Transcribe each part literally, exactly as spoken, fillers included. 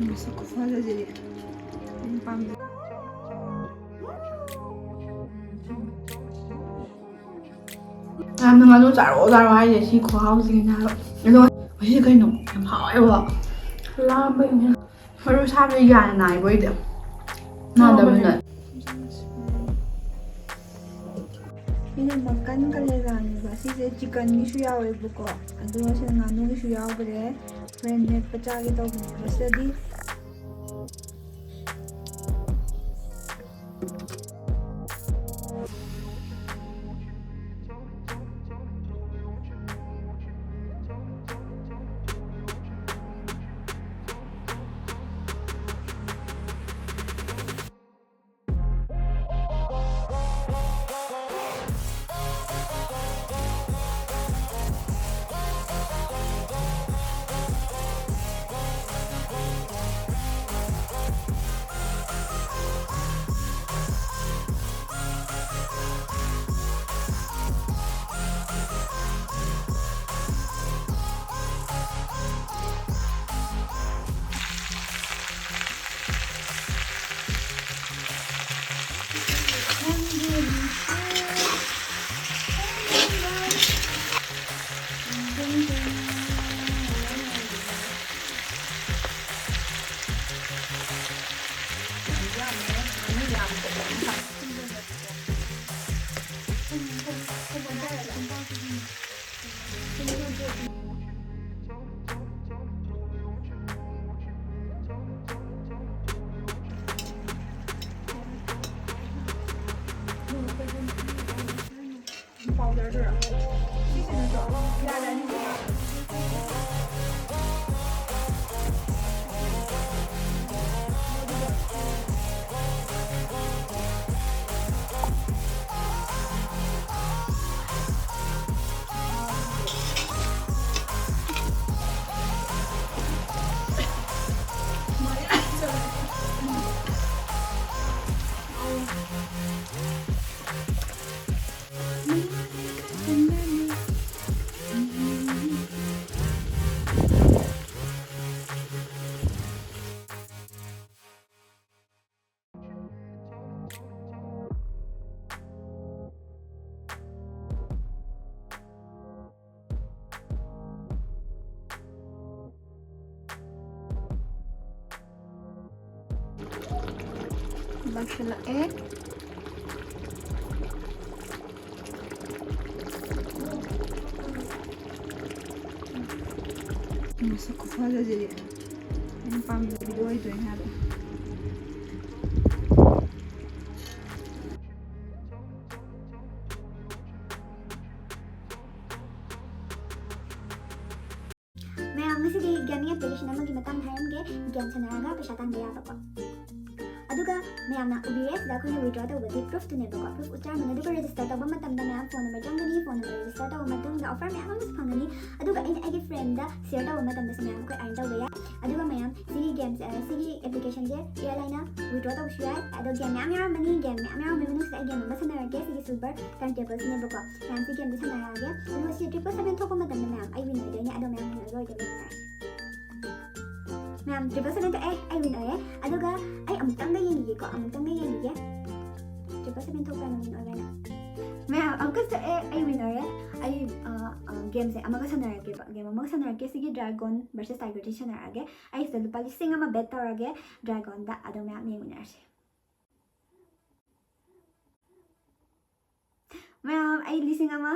ꯃꯁꯛ ꯈꯨꯐꯖꯁꯤꯗꯤ꯫ ꯑꯩꯅ ꯄꯥꯝꯖꯩ꯫ ꯌꯥꯝꯅ ꯉꯥꯅꯨ ꯆꯥꯔꯣ ꯆꯥꯔꯣ ꯍꯥꯏꯁꯦ ꯁꯤ ꯈꯨꯍꯥꯎꯁꯤꯅꯦ ꯍꯥꯏꯕ꯫ ꯑꯗꯣ ꯉꯁꯤ ꯀꯩꯅꯣ ꯌꯥꯝ ꯍꯥꯎꯋꯦꯕ꯫ ꯂꯥꯝꯕꯩꯅꯦ꯫ ꯃꯔꯨ ꯁꯥꯕꯗ ꯌꯥꯅ ꯅꯥꯏꯕ ꯑꯣꯏꯗꯦ꯫ ꯅꯥꯗꯕꯅꯤꯅ꯫ ꯁꯤꯅ ꯃꯀꯟ ꯀꯂꯦꯖꯥꯅꯦꯕ꯫ ꯁꯤꯁꯦ ꯆꯤꯀꯟꯒꯤꯁꯨ ꯌꯥꯎꯋꯦꯕꯀꯣ, ꯑꯗꯨꯒ ꯁꯤꯅ ꯉꯥꯅꯨꯒꯤꯁꯨ ꯌꯥꯎꯈ꯭ꯔꯦ꯫ ꯍꯣꯔꯦꯟ ꯃꯦꯠꯄ ꯆꯥꯒꯦ ꯇꯧꯕꯅꯦꯕ ꯁꯤꯗꯗꯤ꯫ ꯂꯣꯏꯁꯤꯜꯂꯛꯑꯦ꯫ ꯃꯁꯛ ꯈꯨꯐꯖꯁꯤꯗꯤ ꯑꯩꯅ ꯄꯥꯝꯕ ꯚꯤꯗꯤꯑꯣ ꯑꯣꯏꯗꯣꯏꯅꯦ ꯍꯥꯏꯕ꯫ ꯃꯌꯥꯝ, ꯉꯁꯤꯗꯤ gaming application ꯑꯃꯒꯤ ꯃꯇꯥꯡꯗ ꯍꯥꯏꯔꯝꯒꯦ, ꯒꯦꯝ ꯁꯥꯟꯅꯔꯒ ꯄꯩꯁꯥ ꯇꯥꯟꯕ ꯌꯥꯕꯀꯣ꯫ ꯑꯗꯨꯒ ꯃꯌꯥꯝꯅ ꯎꯕꯤꯔꯦ, ꯁꯤꯗ ꯑꯩꯈꯣꯏꯅ withdraw ꯇꯧꯕꯒꯤ proofꯇꯨꯅꯦꯕꯀꯣ꯫ Proof ꯎꯠꯆꯔꯝꯕꯅꯤ꯫ ꯑꯗꯨꯒ register ꯇꯧꯕ ꯃꯇꯝꯗ ꯃꯌꯥꯝ phone number ꯆꯪꯒꯅꯤ, phone number register ꯇꯧꯕ ꯃꯇꯨꯡꯗ offer ꯃꯌꯥꯝ ꯑꯃꯁꯨ ꯐꯪꯒꯅꯤ꯫ ꯑꯗꯨꯒ ꯑꯩꯅ ꯑꯩꯒꯤ friendꯗ share ꯇꯧꯕ ꯃꯇꯝꯗꯁꯨ ꯃꯌꯥꯝ ꯑꯩꯈꯣꯏ earn ꯇꯧꯕ ꯌꯥꯏ꯫ ꯑꯗꯨꯒ ꯃꯌꯥꯝ, ꯁꯤꯒꯤ gameꯁꯦ, ꯑ, ꯁꯤꯒꯤ applicationꯁꯦ ꯏꯔꯥꯏ ꯂꯥꯏꯅ withdraw ꯇꯧꯕꯁꯨ ꯌꯥꯏ꯫ ꯑꯗꯣ game ꯃꯌꯥꯝ ꯌꯥꯎꯔꯝꯕꯅꯤ, game ꯃꯌꯥꯝ ꯌꯥꯎꯔꯝꯕꯒꯤ ꯃꯅꯨꯡꯁꯤꯗ ꯑꯩ game ꯑꯃ ꯁꯥꯟꯅꯔꯛꯀꯦ꯫ ꯁꯤꯒꯤ silver turn tableꯁꯤꯅꯦꯕꯀꯣ꯫ ꯃꯌꯥꯝꯁꯤ gameꯁꯦ ꯁꯥꯟꯅꯔꯛꯑꯒꯦ꯫ ꯑꯗꯨꯒ ꯁꯤ triple seven ꯊꯣꯛꯄ ꯃꯇꯝꯗ ꯃꯌꯥꯝ ꯑꯩ win ꯑꯣꯏꯗꯣꯏꯅꯦ꯫ ꯑꯗꯣ ꯃꯌꯥꯝ win ꯑꯣꯏꯕ ꯑꯣꯏꯗꯕ ꯌꯦꯡꯅꯔꯁꯤ꯫ ꯃꯌꯥꯝ triple seven ꯊꯣꯛꯑꯦ, ꯑꯩ win ꯑꯣꯏꯔꯦ꯫ ꯑꯗꯨꯒ ꯑꯩ ꯑꯃꯨꯛꯇꯪꯒ ꯌꯦꯡꯈꯤꯒꯦꯀꯣ, ꯑꯃꯨꯛꯇꯪꯒ ꯌꯦꯡꯈꯤꯒꯦ꯫ Triple seven ꯊꯣꯛꯄ꯭ꯔꯥ ꯅꯪ win ꯑꯣꯏꯕ꯭ꯔꯥ? ꯃꯌꯥꯝ ꯑꯃꯨꯛꯀ ꯊꯣꯛꯑꯦ, ꯑꯩ win ꯑꯣꯏꯔꯦ꯫ ꯑꯩ, ꯑ, ꯑ, gameꯁꯦ ꯑꯃꯒ ꯁꯥꯟꯅꯔꯛꯀꯦꯕ, game ꯑꯃꯒ ꯁꯥꯟꯅꯔꯛꯀꯦ꯫ ꯁꯤꯒꯤ dragon versus tigerꯁꯦ ꯁꯥꯟꯅꯔꯛꯑꯒꯦ꯫ ꯑꯩ ꯁꯤꯗ ꯂꯨꯄꯥ ꯂꯤꯁꯤꯡ ꯑꯃ bet ꯇꯧꯔꯒꯦ dragonꯗ꯫ ꯑꯗꯣ ꯃꯌꯥꯝ ꯌꯦꯡꯃꯤꯟꯅꯔꯁꯤ꯫ ꯃꯌꯥꯝ, ꯑꯩ ꯂꯤꯁꯤꯡ ꯑꯃ,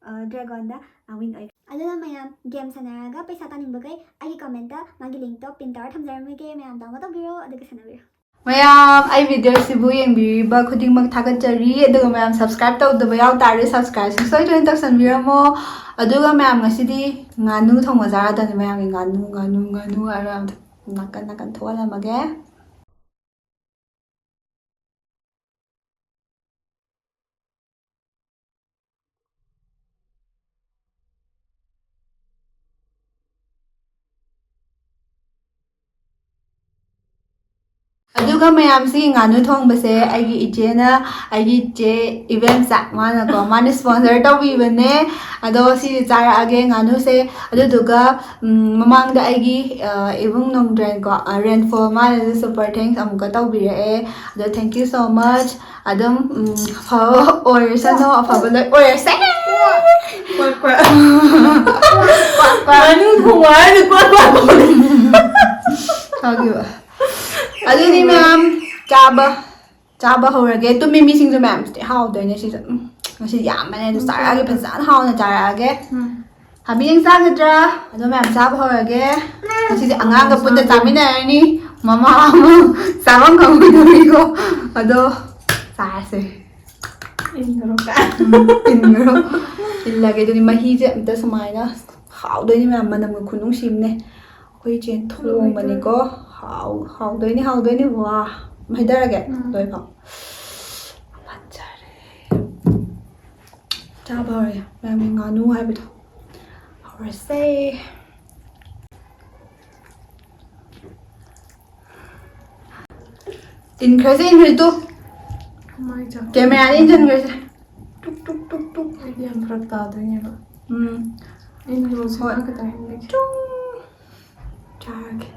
ꯑ, dragonꯗ, ꯑ, win ꯑꯣꯏ꯫ ꯑꯗꯨꯅ ꯃꯌꯥꯝ game ꯁꯥꯟꯅꯔꯒ ꯄꯩꯁꯥ ꯇꯥꯅꯤꯡꯕꯈꯩ ꯑꯩꯒꯤ commentꯇ ꯃꯥꯒꯤ linkꯇꯣ pin ꯇꯧꯔ ꯊꯝꯖꯔꯝꯃꯒꯦ, ꯃꯌꯥꯝ download ꯇꯧꯕꯤꯔꯣ ꯑꯗꯨꯒ ꯁꯥꯟꯅꯕꯤꯔꯣ꯫ ꯃꯌꯥꯝ, ꯑꯩ videoꯁꯤꯕꯨ ꯌꯦꯡꯕꯤꯔꯤꯕ ꯈꯨꯗꯤꯡꯃꯛ ꯊꯥꯒꯠꯆꯔꯤ꯫ ꯑꯗꯨꯒ ꯃꯌꯥꯝ subscribe ꯇꯧꯗꯕ ꯌꯥꯎ ꯇꯥꯔꯗꯤ subscribeꯁꯨ ꯁꯣꯏꯗꯅ ꯇꯧꯁꯟꯕꯤꯔꯝꯃꯣ꯫ ꯑꯗꯨꯒ ꯃꯌꯥꯝ, ꯉꯁꯤꯗꯤ ꯉꯥꯅꯨ ꯊꯣꯡꯕ ꯆꯥꯔꯗꯕꯅꯤ꯫ ꯃꯌꯥꯝꯒꯤ ꯉꯥꯅꯨ, ꯉꯥꯅꯨ, ꯉꯥꯅꯨ ꯍꯥꯏꯕ ꯃꯌꯥꯝꯗꯣ ꯅꯥꯀꯟ ꯅꯥꯀꯟ ꯊꯣꯛꯍꯜꯂꯝꯃꯒꯦ꯫ ꯑꯗꯨꯒ ꯃꯌꯥꯝꯁꯤ, ꯉꯥꯅꯨ ꯊꯣꯡꯕꯁꯦ ꯑꯩꯒꯤ ꯏꯆꯦꯅ, ꯑꯩꯒꯤ ꯏꯆꯦ ꯏꯕꯦꯝꯆꯥ, ꯃꯥꯅꯀꯣ, ꯃꯥꯅ sponsor ꯇꯧꯕꯤꯕꯅꯦ꯫ ꯑꯗꯣ ꯁꯤꯁꯦ ꯆꯥꯔꯛꯑꯒꯦ, ꯉꯥꯅꯨꯁꯦ꯫ ꯑꯗꯨꯗꯨꯒ, ꯎꯝ, ꯃꯃꯥꯡꯗ ꯑꯩꯒꯤ, ꯑ, ꯏꯕꯨꯡ ꯅꯣꯡꯗ꯭ꯔꯦꯟꯀꯣ, ꯑ, ꯔꯦꯟꯐꯣꯜ, ꯃꯥꯅꯁꯨ super thanks ꯑꯃꯨꯛꯀ ꯇꯧꯕꯤꯔꯛꯑꯦ꯫ ꯑꯗꯣ thank you so much꯫ ꯑꯗꯨꯝ, ꯎꯝ, ꯑꯐꯕ ꯑꯣꯏꯔꯁꯅꯨ, ꯑꯐꯕ ꯂꯣꯏ ꯑꯣꯏꯔꯁꯦ꯫ ꯀ꯭ꯋꯥꯛ, ꯀ꯭ꯋꯥꯛ꯫ ꯉꯥꯅꯨ ꯊꯣꯡꯕ ꯍꯥꯏꯔꯗꯤ ꯀ꯭ꯋꯥꯛ, ꯀ꯭ꯋꯥꯛ ꯀꯧꯔꯤꯅꯦ꯫ ꯐꯈꯤꯕ꯫ ꯑꯗꯨꯗꯤ ꯃꯌꯥꯝ ꯆꯥꯕ ꯆꯥꯕ ꯍꯧꯔꯒꯦ꯫ ꯇꯨꯝꯃꯤ ꯃꯤꯁꯤꯡꯁꯨ ꯃꯌꯥꯝꯁꯤꯗꯤ ꯍꯥꯎꯗꯣꯏꯅꯦ ꯁꯤꯁꯨ꯫ ꯎꯝ, ꯉꯁꯤꯗꯤ ꯌꯥꯝꯕꯅꯦ ꯑꯗꯨ ꯎꯝ, ꯆꯥꯔꯛꯑꯒꯦ, ꯆꯥꯔꯛꯑꯒꯦ꯫ ꯐꯖꯅ ꯍꯥꯎꯅ ꯆꯥꯔꯛꯑꯒꯦ꯫ ꯎꯝ꯫ ꯍꯥꯕꯤ ꯅꯪ ꯆꯥꯒꯗ꯭ꯔꯥ? ꯑꯗꯣ ꯃꯌꯥꯝ ꯆꯥꯕ ꯍꯧꯔꯒꯦ꯫ ꯉꯁꯤꯗꯤ ꯑꯉꯥꯡꯒ ꯄꯨꯟꯅ ꯆꯥꯕꯤꯔꯅꯤ꯫ ꯆꯥꯃꯤꯟꯅꯔꯅꯤ꯫ ꯃꯃꯥ ꯑꯃ ꯆꯥꯐꯝ ꯈꯪꯉꯣꯏꯗꯧꯔꯤꯀꯣ꯫ ꯑꯗꯣ ꯆꯥꯔꯁꯦ꯫ ꯏꯟꯈ꯭ꯔꯣ ꯀꯥꯏ꯫ ꯎꯝ, ꯏꯟꯈ꯭ꯔꯣ꯫ ꯏꯜꯂꯒꯦ꯫ ꯑꯗꯨꯗꯤ ꯃꯍꯤꯁꯦ ꯑꯝꯇ ꯁꯨꯃꯥꯏꯅ ꯍꯥꯎꯗꯣꯏꯅꯤ ꯃꯌꯥꯝ, ꯃꯅꯝꯒ ꯈꯨꯅꯨꯡꯁꯤꯝꯅꯦ꯫ ꯑꯩꯈꯣꯏ ꯏꯆꯦꯅ ꯊꯣꯡꯕꯅꯤꯀꯣ꯫ ꯍꯥꯎ-, ꯍꯥꯎꯗꯣꯏꯅꯤ, ꯍꯥꯎꯗꯣꯏꯅꯤ꯫ ꯋꯥ꯫ ꯍꯩꯊꯔꯒꯦ꯫ ꯎꯝ꯫ ꯂꯣꯏꯐꯥꯎ꯫ ꯐꯖꯔꯦ꯫ ꯆꯥꯕ ꯍꯧꯔꯦ꯫ ꯃꯌꯥꯝꯒꯤ ꯉꯥꯅꯨ ꯍꯥꯏꯕꯗꯣ꯫ ꯍꯧꯔꯁꯦ꯫ ꯏꯟꯈ꯭ꯔꯁꯦ, ꯏꯟꯈ꯭ꯔꯁꯦ ꯇꯨ꯫ ꯃꯥꯏ ꯆꯥꯛ꯫ ꯀꯦꯃꯦꯔꯥꯗ ꯏꯟꯁꯤꯟꯈ꯭ꯔꯁꯦ꯫ ꯇꯨꯛ, ꯇꯨꯛ, ꯇꯨꯛ, ꯇꯨꯛ꯫ ꯑꯩꯗꯤ ꯌꯥꯝ ꯐꯔꯛ ꯇꯥꯗꯣꯏꯅꯦꯕ꯫ ꯎꯝ꯫ ꯑꯩꯅ ꯔꯣꯁꯤꯅ ꯍꯣꯏ꯫ ꯈꯤꯇꯪ ꯏꯟꯂꯒꯦ꯫ ꯆꯨꯝ꯫ ꯆꯥꯔꯒꯦ꯫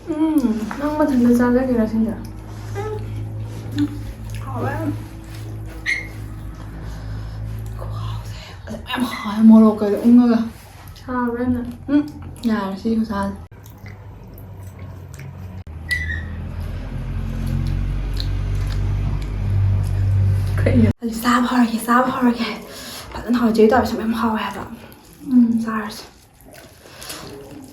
ꯎꯝ꯫ ꯅꯪ ꯃꯊꯟꯇ ꯆꯥꯖꯒꯦꯔꯥ ꯁꯤꯁꯦ? ꯎꯝ꯫ ꯍꯥꯎꯋꯦ꯫ ꯈꯨꯍꯥꯎꯁꯦ꯫ ꯑꯁ, ꯌꯥꯝ ꯍꯥꯎꯋꯦ, ꯃꯣꯔꯣꯛꯀ ꯎꯪꯉꯒ꯫ ꯁꯥꯕ꯭ꯔꯥ ꯅꯪ? ꯎꯝ, ꯌꯥꯔꯦ ꯁꯤ ꯈꯨꯁꯥꯁꯦ꯫ ꯀꯩꯅꯣ? ꯑꯗꯨ ꯆꯥꯕ ꯍꯧꯔꯒꯦ, ꯆꯥꯕ ꯍꯧꯔꯒꯦ꯫ ꯐꯖꯅ ꯍꯥꯎꯋꯦ, ꯆꯦ ꯇꯧꯔꯁꯨ ꯃꯌꯥꯝ ꯍꯥꯎꯋꯦ ꯍꯥꯏꯕ꯫ ꯎꯝ꯫ ꯆꯥꯔꯁꯦ꯫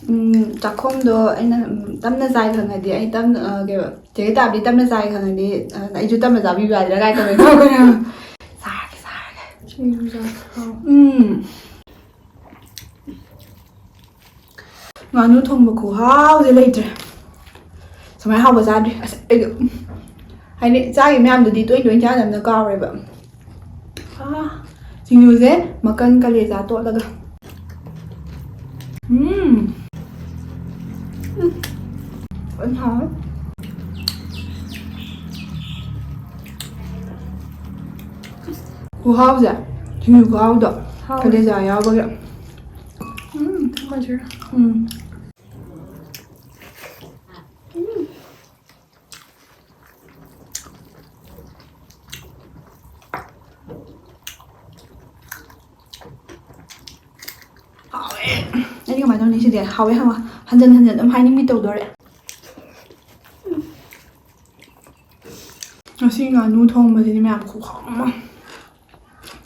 ꯎꯝ, ꯆꯥꯛꯈꯣꯝꯗꯣ ꯑꯩꯅ, ꯎꯝ, ꯇꯞꯅ ꯆꯥꯏ ꯈꯪꯉꯗꯤ, ꯑꯩ ꯇꯞꯅ, ꯑ, ꯀꯩꯕ, ꯆꯦ ꯇꯥꯕꯗꯤ ꯇꯞꯅ ꯆꯥꯏ ꯈꯪꯉꯗꯤ, ꯑ, ꯑꯩꯁꯨ ꯇꯞꯅ ꯆꯥꯕꯤꯕ ꯌꯥꯗ꯭ꯔꯥ ꯀꯥꯏ ꯇꯧꯔꯦ꯫ ꯆꯥꯔꯒꯦ, ꯆꯥꯔꯒꯦ꯫ ꯁꯤꯡꯖꯨ ꯆꯥ-, ꯑꯥ꯫ ꯎꯝ꯫ ꯉꯥꯅꯨ ꯊꯣꯡꯕ ꯈꯨꯍꯥꯎꯗꯤ ꯂꯩꯇ꯭ꯔꯦ꯫ ꯁꯨꯃꯥꯏꯅ ꯍꯥꯎꯕ ꯆꯥꯗ꯭ꯔꯤ꯫ ꯑꯁ, ꯑꯩꯗꯣ, ꯍꯥꯏꯗꯤ, ꯆꯥꯈꯤꯕ ꯃꯌꯥꯝꯗꯨꯗꯤ ꯇꯣꯏ ꯇꯣꯏ ꯆꯥꯗꯕꯅ ꯀꯥꯎꯔꯦꯕ꯫ ꯑꯥ, ꯁꯤꯡꯖꯨꯁꯦ ꯃꯀꯟ ꯀꯂꯦꯖꯥ ꯇꯣꯠꯂꯒ꯫ ꯎꯝ꯫ ꯎꯝ꯫ ꯐꯖꯅ ꯍꯥꯎꯋꯦ꯫ ꯈꯨꯍꯥꯎꯁꯦ, ꯁꯤꯡꯖꯨ ꯈꯨꯍꯥꯎꯗꯣ, ꯍꯥꯎꯋꯦ꯫ ꯀꯂꯦꯖꯥ ꯌꯥꯎꯕꯒꯤ꯫ ꯎꯝ, ꯊꯨꯝ ꯃꯣꯔꯣꯛ꯫ ꯎꯝ꯫ ꯎꯝ꯫ ꯍꯥꯎꯋꯦ꯫ ꯑꯩꯗꯤ ꯀꯃꯥꯏꯅ ꯇꯧꯅꯤ ꯁꯤꯗꯤ? ꯍꯥꯎꯋꯦ, ꯍꯥꯎꯋꯦ꯫ ꯍꯟꯖꯟ ꯍꯟꯖꯟ ꯑꯗꯨꯝ ꯍꯥꯏꯅꯤꯡꯕꯤ ꯇꯧꯗꯣꯔꯦ꯫ ꯉꯁꯤ ꯉꯥꯅꯨ ꯊꯣꯡꯕꯁꯤꯗꯤ ꯃꯌꯥꯝ ꯈꯨꯍꯥꯎ ꯑꯃ꯫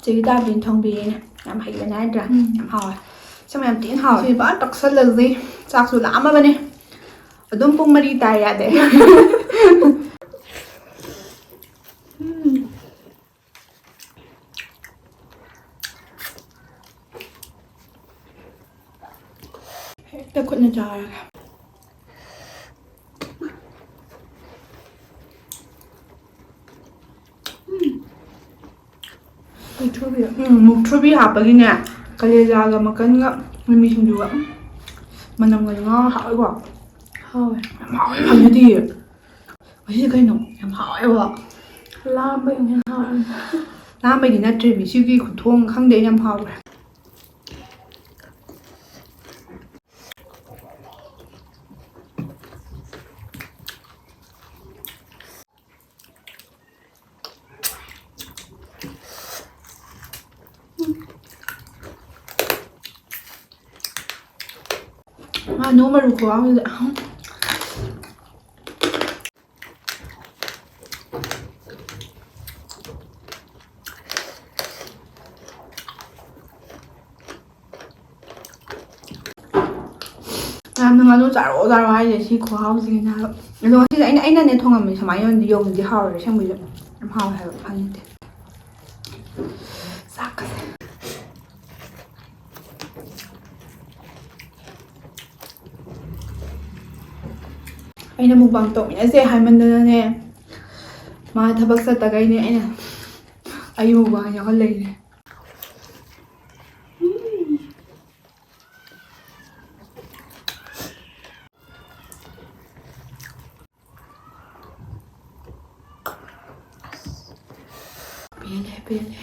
ꯆꯦꯒꯤ ꯇꯥꯕꯤꯅ ꯊꯣꯡꯕꯤꯔꯤꯅꯦ꯫ ꯌꯥꯝ ꯍꯩꯕꯅꯦ ꯍꯥꯏꯗ꯭ꯔꯥ? ꯎꯝ꯫ ꯌꯥꯝ ꯍꯥꯎꯋꯦ꯫ ꯁꯤ ꯃꯌꯥꯝ ꯊꯤꯅ ꯍꯥꯎꯋꯦ꯫ ꯁꯤ ꯐꯖꯅ ꯇꯛꯁꯜꯂꯁꯤ꯫ ꯆꯥꯛꯁꯨ ꯂꯥꯝꯃꯕꯅꯦ꯫ ꯑꯗꯨꯝ ꯄꯨꯡ ꯃꯔꯤ ꯇꯥꯏ ꯌꯥꯗꯦ꯫ ꯎꯝ꯫ ꯍꯦꯛꯇ ꯈꯨꯠꯅ ꯆꯥꯔꯒꯦ꯫ ꯎꯝ꯫ ꯃꯨꯛꯊ꯭ꯔꯨꯕꯤ꯫ ꯎꯝ, ꯃꯨꯛꯊ꯭ꯔꯨꯕꯤ ꯍꯥꯞꯄꯒꯤꯅꯦ, ꯀꯂꯦꯖꯥꯒ ꯃꯀꯟꯒ ꯃꯤꯃꯤ ꯁꯤꯡꯖꯨꯒ꯫ ꯎꯝ꯫ ꯃꯅꯝꯒ ꯉꯥꯎꯔ ꯍꯥꯎꯋꯦꯀꯣ꯫ ꯍꯥꯎꯋꯦ꯫ ꯌꯥꯝ ꯍꯥꯎꯋꯦ꯫ ꯐꯪꯗꯤꯌꯦ꯫ ꯉꯁꯤꯗꯤ ꯀꯩꯅꯣ? ꯌꯥꯝ ꯍꯥꯎꯋꯦꯕ꯫ ꯂꯥꯝꯕꯩꯅꯦ ꯍꯥꯎꯋꯦ꯫ ꯂꯥꯝꯕꯩꯗꯤ ꯅꯠꯇ꯭ꯔꯦꯃꯤ꯫ ꯁꯤꯒꯤ ꯈꯨꯊꯣꯡ ꯈꯪꯗꯦ, ꯑꯩ ꯌꯥꯝ ꯍꯥꯎꯈ꯭ꯔꯦ꯫ ꯉꯥꯅꯨ ꯃꯔꯨ ꯈꯨꯍꯥꯎꯁꯤꯗꯤ꯫ ꯌꯥꯝꯅ ꯉꯥꯅꯨ ꯆꯥꯔꯣ ꯆꯥꯔꯣ ꯍꯥꯏꯁꯦ ꯁꯤ ꯈꯨꯍꯥꯎꯁꯤꯒꯤꯅꯦ ꯍꯥꯏꯕ꯫ ꯑꯗꯣ ꯉꯁꯤꯗꯤ ꯑꯩꯅ, ꯑꯩꯅꯅꯦ ꯊꯣꯡꯉꯝꯃꯤꯁꯦ ꯁꯨꯃꯥꯏꯅ ꯌꯣꯟꯗꯤ ꯌꯣꯡꯗꯤ ꯍꯥꯎꯔꯦ ꯑꯁꯦꯡꯕꯩꯁꯨ꯫ ꯌꯥꯝ ꯍꯥꯎꯋꯦ ꯍꯥꯏꯕ ꯐꯥꯒꯤ ꯅꯠꯇꯦ꯫ ꯆꯥꯛꯀꯁꯦ꯫ ꯑꯩꯅ mukbang ꯇꯧꯃꯤꯟꯅꯁꯦ ꯍꯥꯏꯃꯟꯗꯅꯅꯦ, ꯃꯥ ꯊꯕꯛ ꯆꯠꯇꯈꯩꯅꯦ ꯑꯩꯅ ꯑꯩ mukbang ꯌꯥꯎꯍꯜꯂꯛꯏꯅꯦ꯫ ꯄꯦꯜꯂꯦ, ꯄꯦꯜꯂꯦ꯫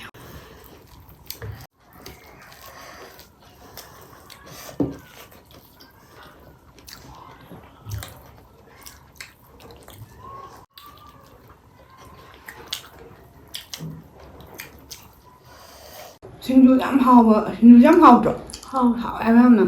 ꯁꯤꯡꯖꯨ ꯌꯥꯝ ꯍꯥꯎꯕ, ꯁꯤꯡꯖꯨ ꯌꯥꯝ ꯍꯥꯎꯗ꯭ꯔꯣ? ꯍꯥꯎꯋꯦ꯫ ꯍꯥꯎꯋꯦ ꯍꯥꯏꯕ ꯌꯥꯝꯅ꯫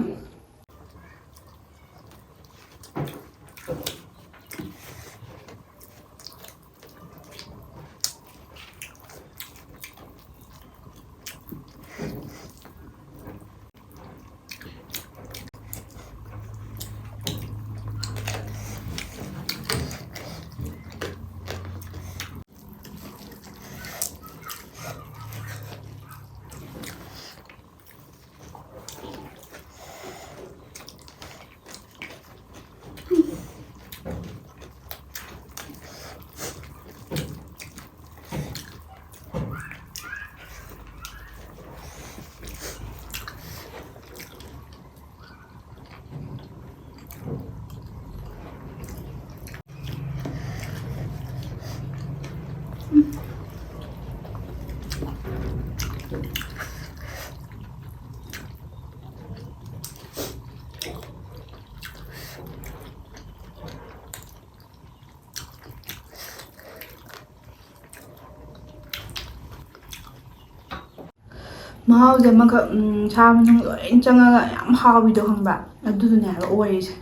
ꯃꯍꯥꯎꯁꯦ ꯑꯃꯈꯛ, ꯎꯝ, ꯁꯥ ꯃꯅꯨꯡ ꯂꯣꯏ ꯆꯪꯉꯒ ꯌꯥꯝ ꯍꯥꯎꯕꯤꯗꯣ ꯈꯪꯕ꯭ꯔꯥ? ꯑꯗꯨꯗꯨꯅꯦ ꯍꯥꯏꯕ ꯑꯣꯏꯔꯤꯁꯦ꯫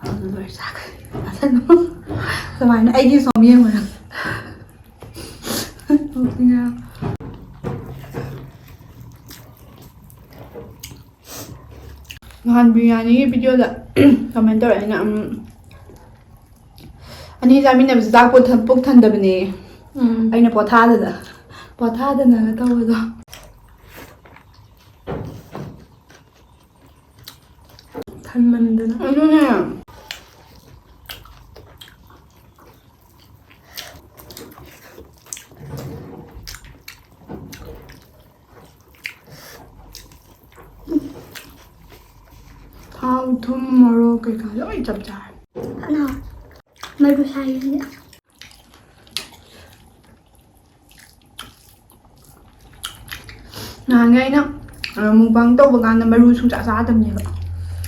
ꯑꯗꯨ ꯂꯣꯏꯔ ꯆꯥꯈ꯭ꯔꯦ꯫ ꯁꯨꯃꯥꯏꯅ ꯑꯩꯒꯤ ꯁꯣꯝ ꯌꯦꯡꯉꯨ꯫ ꯅꯣꯛꯅꯤꯡꯉꯦ꯫ ꯅꯍꯥꯟ ꯕꯤꯔꯌꯥꯅꯤꯒꯤ ꯚꯤꯗꯤꯑꯣꯗ ꯀꯃꯦꯟ ꯇꯧꯔꯛꯑꯦꯅ, ꯎꯝ, ꯑꯅꯤ ꯆꯥꯃꯤꯟꯅꯕꯁꯦ ꯆꯥꯛ ꯄꯨꯛ ꯊꯟ-, ꯄꯨꯛ ꯊꯟꯗꯕꯅꯦ꯫ ꯎꯝ꯫ ꯑꯩꯅ ꯄꯣꯊꯥꯗꯅ, ꯄꯣꯊꯥꯗꯅꯒ ꯇꯧꯕꯗꯣ꯫ ꯊꯟꯃꯟꯗꯅ꯫ ꯑꯗꯨꯅꯦ꯫ ꯊꯥꯎ, ꯊꯨꯝ, ꯃꯣꯔꯣꯛ ꯀꯩꯀꯥ ꯂꯣꯏ ꯆꯞ ꯆꯥꯔꯦ꯫ ꯐꯅ ꯃꯔꯨ ꯁꯥꯏ ꯍꯧꯖꯤꯛ꯫ ꯅꯍꯥꯟꯒꯩ ꯑꯩꯅ, ꯑ, mukbang ꯇꯧꯕ ꯀꯥꯟꯗ ꯃꯔꯨ ꯁꯨꯡꯆꯥ ꯆꯥꯗꯕꯅꯦꯕ꯫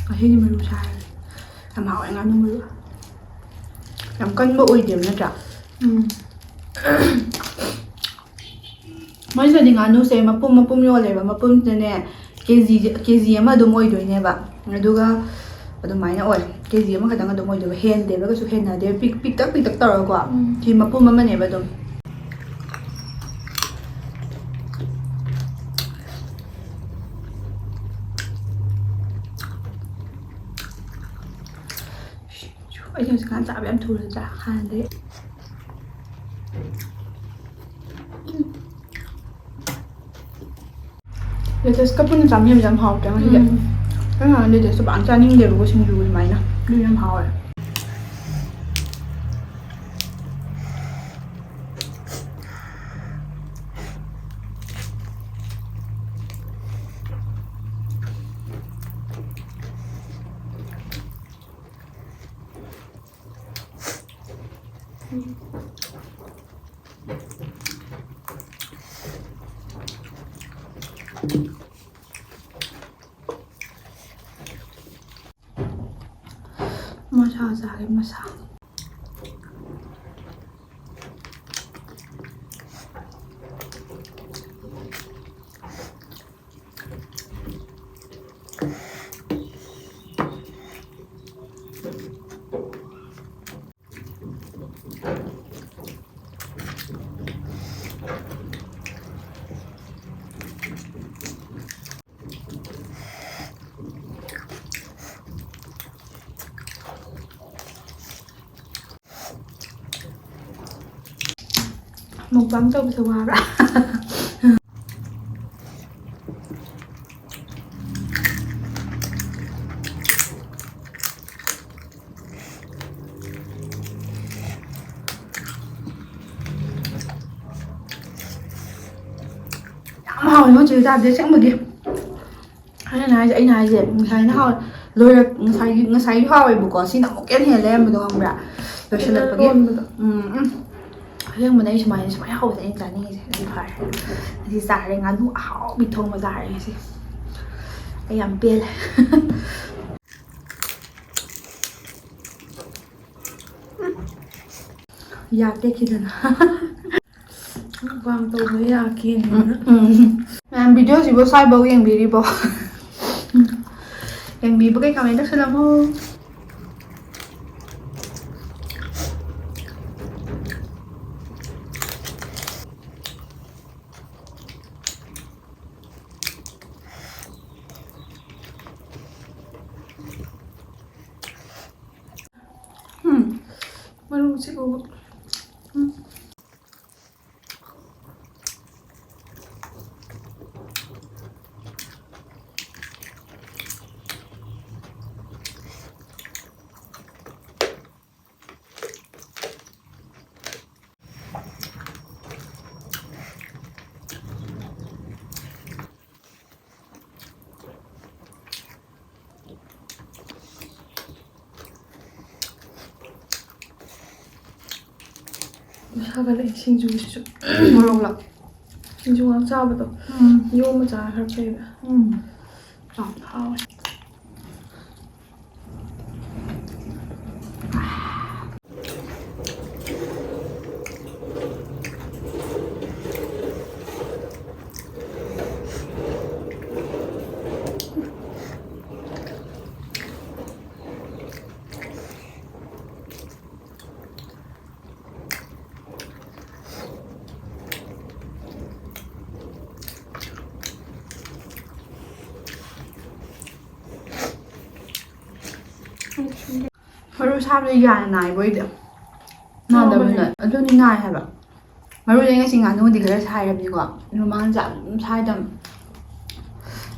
ꯉꯁꯤꯗꯤ ꯃꯔꯨ ꯆꯥꯔꯦ꯫ ꯌꯥꯝ ꯍꯥꯎꯋꯦ ꯉꯥꯅꯨ ꯃꯔꯨ꯫ ꯌꯥꯝ ꯀꯟꯕ ꯑꯣꯏꯗꯦꯕ ꯅꯠꯇ꯭ꯔꯥ? ꯎꯝ꯫ ꯃꯣꯏꯁꯤꯗꯗꯤ ꯉꯥꯅꯨꯁꯦ ꯃꯄꯨꯝ ꯃꯄꯨꯝ ꯌꯣꯜꯂꯦꯕ꯫ ꯃꯄꯨꯝꯁꯤꯗꯅꯦ ꯀꯦ ꯖꯤ, ꯀꯦ ꯖꯤ ꯑꯃ ꯑꯗꯨꯝ ꯑꯣꯏꯗꯣꯏꯅꯦꯕ꯫ ꯑꯗꯨꯒ ꯑꯗꯨꯃꯥꯏꯅ ꯑꯣꯏ꯫ ꯀꯦ ꯖꯤ ꯑꯃꯈꯛꯇꯪ ꯑꯗꯨꯝ ꯑꯣꯏꯗꯣꯏꯕ꯫ ꯍꯦꯟꯗꯦꯕ ꯀꯩꯁꯨ, ꯍꯦꯟꯅꯗꯦ꯫ ꯄꯤꯛ-, ꯄꯤꯛꯇꯛ ꯄꯤꯛꯇꯛ ꯇꯧꯔꯒꯀꯣ꯫ ꯎꯝ꯫ ꯁꯤ ꯃꯄꯨꯝ ꯑꯃꯅꯦꯕ ꯑꯗꯨꯝ꯫ ꯑꯩꯁꯦ ꯍꯧꯖꯤꯛꯀꯥꯟ ꯆꯥꯕ ꯌꯥꯝ ꯊꯨꯔꯗ꯭ꯔꯥ ꯍꯥꯟꯅꯗꯤ? ꯎꯝ꯫ ꯂꯦꯇꯁꯀ ꯄꯨꯟꯅ ꯆꯥꯃꯤꯟꯅꯕꯁꯦ ꯌꯥꯝ ꯍꯥꯎꯇ꯭ꯔꯥ ꯉꯁꯤꯗꯤ? ꯎꯝ꯫ ꯑꯩ ꯉꯔꯥꯡ ꯂꯦꯇꯁꯇꯣ ꯄꯥꯛ ꯆꯥꯅꯤꯡꯗꯦꯕꯀꯣ, ꯁꯤꯡꯖꯨ ꯑꯗꯨꯃꯥꯏꯅ꯫ ꯑꯗꯨ ꯌꯥꯝ ꯍꯥꯎꯋꯦ꯫ ꯃꯁꯥ ꯆꯥꯒꯦ, ꯃꯁꯥ꯫ Mukbang ꯇꯧꯕꯁꯦ ꯋꯥꯕ꯭ꯔꯥ? ꯌꯥꯝ ꯍꯥꯎꯋꯦ ꯃꯣꯏ ꯆꯦ ꯆꯥꯕꯗꯤ ꯑꯁꯦꯡꯕꯒꯤ꯫ ꯑꯩꯅ ꯍꯥꯏꯁꯦ, ꯑꯩꯅ ꯍꯥꯏꯁꯦ, ꯉꯁꯥꯏꯅ ꯍꯥꯎ-, ꯂꯣꯏꯔꯛ-, ꯉꯁꯥꯏꯒꯤ, ꯉꯁꯥꯏꯒꯤ ꯍꯥꯎꯋꯦꯕꯀꯣ, ꯁꯤꯅ ꯑꯃꯨꯛꯀ ꯍꯦꯟꯅ ꯍꯦꯜꯂꯦ ꯂꯩꯔꯝꯕꯗꯣ, ꯈꯪꯕ꯭ꯔꯥ? ꯂꯣꯏꯁꯤꯜꯂꯛꯄꯒꯤ꯫ ꯂꯣꯟꯕꯗꯣ꯫ ꯎꯝ, ꯎꯝ꯫ ꯑꯁꯦꯡꯕꯅꯦ, ꯑꯩ ꯁꯨꯃꯥꯏꯅ, ꯁꯨꯃꯥꯏꯅ ꯍꯥꯎꯕꯁꯦ ꯑꯩꯅ ꯆꯥꯅꯤꯡꯉꯤꯁꯦ꯫ ꯑꯗꯨꯗꯤ ꯐꯔꯦ꯫ ꯑꯁꯤ ꯆꯥꯔꯦ, ꯉꯥꯅꯨ ꯑꯍꯥꯎꯕꯤ ꯊꯣꯡꯕ ꯆꯥꯔꯦ ꯉꯁꯤ꯫ ꯑꯩ ꯌꯥꯝ ꯄꯦꯜꯂꯦ꯫ ꯌꯥ ꯇꯦꯛꯈꯤꯗꯅ꯫ Mukbang ꯇꯧꯕ ꯌꯥꯈꯤꯅ꯫ ꯎꯝ, ꯎꯝ꯫ ꯃꯌꯥꯝ, video ꯁꯤꯕꯨ ꯁ꯭ꯋꯥꯏꯐꯥꯎ ꯌꯦꯡꯕꯤꯔꯤꯕꯣ? ꯌꯦꯡꯕꯤꯕꯒꯩ comment ꯇꯧꯁꯜꯂꯝꯃꯣ꯫ ꯎꯝ, ꯃꯔꯨꯁꯦ ꯎꯕ꯫ ꯎꯝ꯫ ꯁꯥꯒꯠꯂꯛꯑꯦ ꯁꯤꯡꯖꯨꯁꯤꯁꯨ꯫ ꯃꯣꯔꯣꯛꯂ? ꯁꯤꯡꯖꯨ ꯉꯥꯛ ꯆꯥꯕꯗꯣ꯫ ꯎꯝ꯫ ꯌꯣꯝꯃ ꯆꯥꯔ ꯈꯔ ꯐꯩꯕ꯫ ꯎꯝ꯫ ꯌꯥꯝ ꯍꯥꯎꯋꯦ꯫ ꯃꯔꯨ ꯁꯥꯕꯗ ꯌꯥꯅ ꯅꯥꯏꯕ ꯑꯣꯏꯗꯦ꯫ ꯅꯥꯗꯕꯅꯦ꯫ ꯅꯥꯕꯅꯦ꯫ ꯑꯗꯨꯅꯤ ꯅꯥꯏ ꯍꯥꯏꯕ꯫ ꯃꯔꯨꯗꯤ ꯉꯁꯤ ꯉꯥꯅꯨꯗꯤ ꯈꯔ ꯁꯥꯏꯔꯕꯅꯤꯀꯣ꯫ ꯃꯃꯥꯡ ꯆꯥ ꯑꯗꯨꯝ ꯁꯥꯏꯗꯕꯅꯤ꯫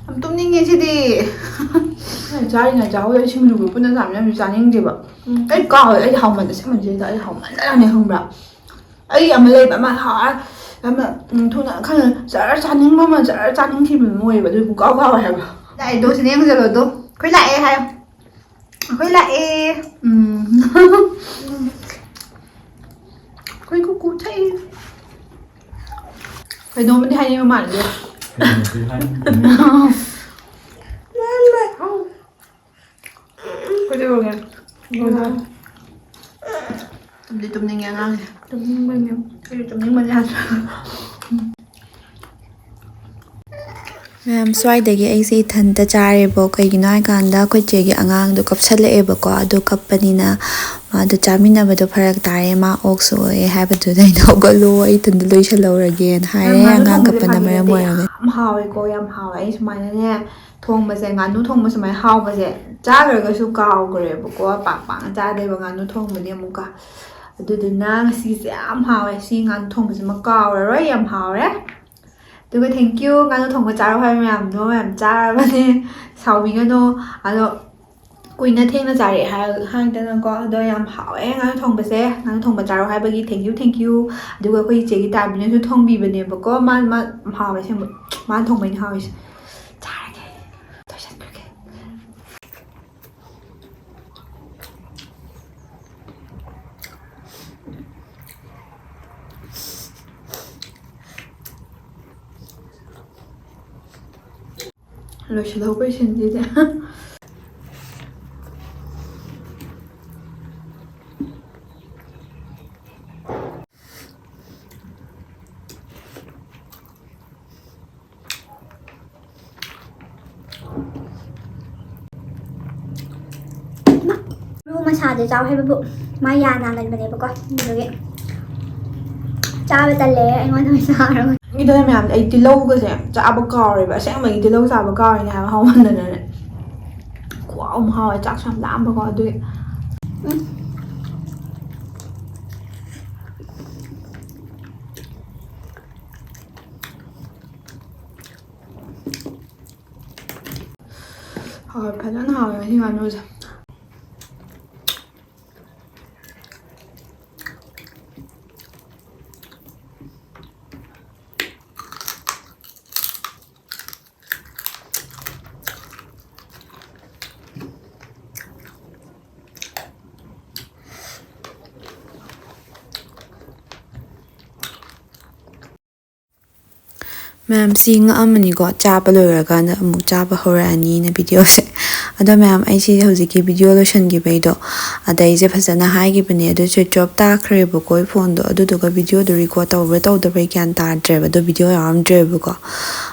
ꯌꯥꯝ ꯇꯨꯝꯅꯤꯡꯉꯦ ꯁꯤꯗꯤ꯫ ꯑꯩꯅ ꯆꯥꯔꯤꯉꯩ ꯆꯥꯍꯧꯗꯦ꯫ ꯑꯩ ꯁꯤꯡꯖꯨꯒ ꯄꯨꯟꯅ ꯆꯥꯃꯤꯟꯅꯕꯁꯨ ꯆꯥꯅꯤꯡꯗꯦꯕ꯫ ꯎꯝ꯫ ꯑꯩ ꯀꯥꯎꯋꯦ꯫ ꯑꯩ ꯍꯥꯎꯃꯟ-, ꯑꯁꯦꯡꯕꯩꯅꯦ ꯁꯤꯗ ꯑꯩ ꯍꯥꯎꯃꯟꯗꯅꯅꯦ ꯈꯪꯕ꯭ꯔꯥ? ꯑꯩ ꯑꯃ ꯂꯩꯕ ꯑꯃ ꯍꯥ-, ꯑꯃ, ꯎꯝ, ꯊꯨꯅ ꯈꯪꯉꯦ꯫ ꯖꯔ ꯆꯥꯅꯤꯡꯕ ꯑꯃ ꯖꯔ ꯆꯥꯅꯤꯡꯈꯤꯕ ꯑꯃ ꯑꯣꯏꯌꯦꯕ꯫ ꯑꯗꯨ ꯄꯨꯡꯀꯥꯎ ꯀꯥꯎꯋꯦ ꯍꯥꯏꯕ꯫ ꯂꯥꯛꯑꯦ ꯑꯗꯣ ꯁꯤꯗ ꯌꯦꯡꯁꯤꯜꯂꯣ ꯑꯗꯣ꯫ ꯑꯩꯈꯣꯏ ꯂꯥꯛꯑꯦ ꯍꯥꯏꯌꯣ꯫ ꯑꯩꯈꯣꯏ ꯂꯥꯛꯑꯦ꯫ ꯎꯝ꯫ ꯑꯩꯈꯣꯏ ꯀꯨꯀꯨ ꯊꯛꯏ꯫ ꯀꯩꯅꯣꯝꯃꯗꯤ ꯍꯥꯏꯅꯤꯡꯕ ꯃꯥꯜꯂꯦ꯫ ꯀꯩꯗꯧꯔꯒꯦ? ꯇꯨꯝꯗꯤ ꯇꯨꯝꯅꯤꯡꯉꯦ ꯑꯉꯥꯡꯁꯦ꯫ ꯇꯨꯝꯅꯤꯡꯕꯩꯅꯦ꯫ ꯑꯩꯁꯨ ꯇꯨꯝꯅꯤꯡꯕꯅ ꯌꯥꯗ꯭ꯔꯦ꯫ ꯃꯌꯥꯝ, ꯁ꯭ꯋꯥꯏꯗꯒꯤ ꯑꯩꯁꯦ ꯏꯊꯟꯇ ꯆꯥꯔꯦꯕꯣ꯫ ꯀꯩꯒꯤꯅꯣ ꯍꯥꯏꯀꯥꯟꯗ ꯑꯩꯈꯣꯏ ꯆꯦꯒꯤ ꯑꯉꯥꯡꯗꯣ ꯀꯞꯁꯜꯂꯛꯑꯦꯕꯀꯣ꯫ ꯑꯗꯨ ꯀꯞꯄꯅꯤꯅ ꯃꯥꯗꯣ ꯆꯥꯃꯤꯟꯅꯕꯗꯣ ꯐꯔꯛ ꯇꯥꯔꯦ, ꯃꯥ ꯑꯣꯛꯁꯨ ꯑꯣꯛꯑꯦ ꯍꯥꯏꯕꯗꯨꯗ ꯑꯩꯅ "ꯍꯧꯒꯠꯂꯣ, ꯑꯩ ꯏꯊꯟꯇ ꯂꯣꯏꯁꯜꯍꯧꯔꯒꯦꯅ" ꯍꯥꯏꯔꯦ, ꯉꯥꯅꯨ ꯑꯉꯥꯡ ꯊꯣꯡꯕꯁꯦ ꯀꯞꯄꯅ ꯃꯔꯝ ꯐꯥꯒꯤꯗꯤ ꯑꯣꯏꯔꯒ꯫ ꯌꯥꯝ ꯍꯥꯎꯋꯦꯀꯣ, ꯌꯥꯝ ꯍꯥꯎꯋꯦ꯫ ꯑꯩ ꯁꯨꯃꯥꯏꯅꯅꯦ ꯊꯣꯡꯕꯁꯦ, ꯉꯥꯅꯨ ꯊꯣꯡꯕ ꯁꯨꯃꯥꯏꯅ ꯍꯥꯎꯕꯁꯦ ꯆꯥꯈ꯭ꯔꯒꯁꯨ ꯀꯥꯎꯈ꯭ꯔꯦꯕꯀꯣ꯫ ꯄꯥꯛ ꯄꯥꯛꯅ ꯆꯥꯗꯦꯕ ꯉꯥꯅꯨ ꯊꯣꯡꯕꯗꯤ ꯑꯃꯨꯛꯀ꯫ ꯑꯗꯨꯗꯨꯅ ꯉꯁꯤꯁꯦ ꯌꯥꯝ ꯍꯥꯎꯋꯦ꯫ ꯁꯤ ꯉꯥꯅꯨ ꯊꯣꯡꯕꯁꯤꯃ ꯀꯥꯎꯔꯔꯣꯏ, ꯌꯥꯝ ꯍꯥꯎꯔꯦ꯫ ꯑꯗꯨꯒ thank you, ꯉꯥꯅꯨ ꯊꯣꯡꯕ ꯆꯥꯔꯣ ꯍꯥꯏꯕ ꯃꯌꯥꯝꯗꯣ ꯃꯌꯥꯝ ꯆꯥꯔꯕꯅꯦ꯫ ꯁꯥꯎꯕꯤꯒꯅꯣ꯫ ꯑꯗꯣ ꯀꯨꯏꯅ ꯊꯦꯡꯅ ꯆꯥꯔꯛꯑꯦ ꯍꯥꯏ-, ꯍꯥꯏꯗꯅꯀꯣ꯫ ꯑꯗꯣ ꯌꯥꯝ ꯍꯥꯎꯋꯦ ꯉꯥꯅꯨ ꯊꯣꯡꯕꯁꯦ꯫ ꯉꯥꯅꯨ ꯊꯣꯡꯕ ꯆꯥꯔꯣ ꯍꯥꯏꯕꯒꯤ thank you, thank you꯫ ꯑꯗꯨꯒ ꯑꯩꯈꯣꯏ ꯏꯆꯦꯒꯤ ꯇꯥꯕꯤꯅꯁꯨ ꯊꯣꯡꯕꯤꯕꯅꯦꯕꯀꯣ꯫ ꯃꯥ, ꯃꯥ ꯍꯥꯎꯋꯦ ꯑꯁꯦꯡꯕ꯫ ꯃꯥꯅ ꯊꯣꯡꯕꯩꯅ ꯍꯥꯎꯋꯤꯁꯦ꯫ ꯆꯥꯔꯒꯦ꯫ ꯂꯣꯏꯁꯟꯈ꯭ꯔꯒꯦ꯫ ꯂꯣꯏꯁꯤꯜꯍꯧꯕꯩ ꯁꯤꯟꯁꯤꯗꯤ꯫ ꯃꯔꯨ ꯃꯁꯥꯗꯣ ꯆꯥꯎ ꯍꯥꯏꯕꯕꯨ ꯃꯥ ꯌꯥ ꯅꯥꯒꯟꯕꯅꯦꯕꯀꯣ, ꯑꯗꯨꯒꯤ ꯆꯥꯕ ꯇꯜꯂꯦ, ꯑꯩꯉꯣꯟꯗ ꯑꯣꯏꯅ ꯆꯥꯔꯣ꯫ ꯏꯗꯣ ꯃꯌꯥꯝ, ꯑꯩ ꯇꯤꯜꯍꯧꯒꯁꯦ ꯆꯥꯕ ꯀꯥꯎꯔꯦꯕ, ꯑꯁꯦꯡꯕꯒꯤ ꯇꯤꯜꯍꯧ ꯆꯥꯕ ꯀꯥꯎꯔꯤꯅꯦ ꯍꯥꯏꯕ, ꯍꯥꯎꯃꯟꯗꯅꯅꯦ꯫ ꯈꯨꯍꯥꯎ ꯑꯃ ꯍꯥꯎꯋꯦ, ꯆꯥꯛꯁꯨ ꯌꯥꯝ ꯂꯥꯝꯕꯀꯣ ꯑꯗꯨꯒꯤ꯫ ꯎꯝ꯫ ꯍꯥꯎꯋꯦ, ꯐꯖꯅ ꯍꯥꯎꯋꯦ ꯉꯁꯤ ꯉꯥꯅꯨꯁꯦ꯫ ꯃꯌꯥꯝ, ꯁꯤ ꯉꯛꯑꯝꯃꯅꯤꯀꯣ, ꯆꯥꯕ ꯂꯣꯏꯔꯀꯥꯟꯗ ꯑꯃꯨꯛ ꯆꯥꯕ ꯍꯧꯔꯛꯑꯅꯤꯅ ꯚꯤꯗꯤꯑꯣꯁꯦ꯫ ꯑꯗꯣ ꯃꯌꯥꯝ, ꯑꯩꯁꯤ ꯍꯧꯖꯤꯛꯀꯤ ꯚꯤꯗꯤꯑꯣ ꯂꯣꯏꯁꯤꯟꯈꯤꯕꯩꯗꯣ, ꯑꯗ ꯑꯩꯁꯦ ꯐꯖꯅ ꯍꯥꯏꯈꯤꯕꯅꯦ, ꯑꯗꯨ switch off ꯇꯥꯈ꯭ꯔꯦꯕꯀꯣ ꯑꯩ ꯐꯣꯟꯗꯣ꯫ ꯑꯗꯨꯗꯨꯒ ꯚꯤꯗꯤꯑꯣꯗꯣ record ꯇꯧꯕ꯭ꯔꯥ ꯇꯧꯗꯕ꯭ꯔꯥ ꯒ꯭ꯌꯥꯟ ꯇꯥꯗ꯭ꯔꯦꯕ, ꯑꯗꯣ ꯚꯤꯗꯤꯑꯣ ꯌꯥꯎꯔꯝꯗ꯭ꯔꯦꯕꯀꯣ꯫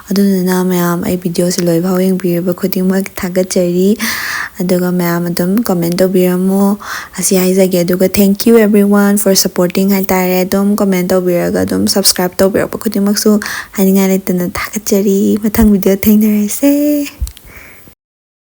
ꯑꯗꯨꯗꯨꯅ ꯃꯌꯥꯝ, ꯑꯩ ꯚꯤꯗꯤꯑꯣꯁꯦ ꯂꯣꯏꯐꯥꯎ ꯌꯦꯡꯕꯤꯔꯤꯕ ꯈꯨꯗꯤꯡꯃꯛ ꯊꯥꯒꯠꯆꯔꯤ꯫ ꯑꯗꯨꯒ ꯃꯌꯥꯝ ꯑꯗꯨꯝ comment ꯇꯧꯕꯤꯔꯝꯃꯣ, ꯑꯁꯤ ꯍꯥꯏꯖꯒꯦ꯫ ꯑꯗꯨꯒ thank you everyone for supporting ꯍꯥꯏꯇꯥꯔꯦ꯫ ꯑꯗꯨꯝ comment ꯇꯧꯕꯤꯔꯒ ꯑꯗꯨꯝ subscribe ꯇꯧꯕꯤꯔꯛꯄ ꯈꯨꯗꯤꯡꯃꯛꯁꯨ ꯍꯥꯏꯅꯤꯡꯉꯥꯏ ꯂꯩꯇꯅ ꯊꯥꯒꯠꯆꯔꯤ꯫ ꯃꯊꯪ ꯚꯤꯗꯤꯑꯣ ꯊꯦꯡꯅꯔꯁꯦ꯫